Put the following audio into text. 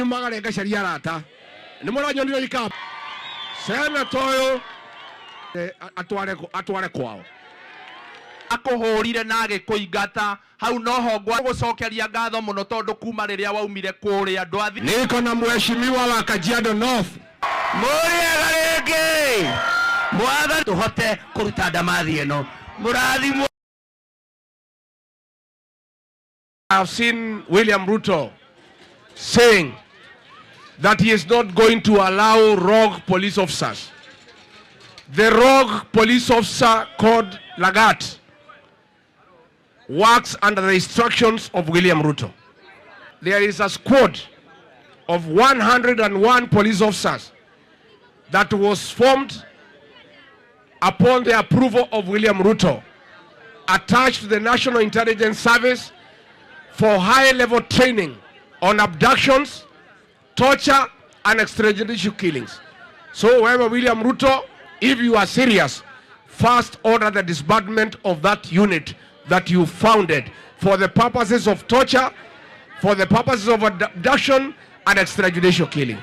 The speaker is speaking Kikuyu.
Nyumagare ngacaria arata. Nĩ mũranyonire ikabu. Seneta ũyũ atware kwao. Akũhũrire na agĩkũingata hau noho ngwa gũcokeria ngatho mũno tondũ kuma rĩrĩa waumire kũrĩa ndwathi. Niko na mheshimiwa wa Kajiado North. Mũrĩega rĩngĩ mwathani tũhote kũruta ndamathi ĩno mũrathimwo. I have seen William Ruto saying that he is not going to allow rogue police officers. The rogue police officer called Lagat works under the instructions of William Ruto. There is a squad of 101 police officers that was formed upon the approval of William Ruto, attached to the National Intelligence Service for high-level training on abductions, torture, and extrajudicial killings. So wherever William Ruto, if you are serious, first order the disbandment of that unit that you founded for the purposes of torture, for the purposes of abduction and extrajudicial killing.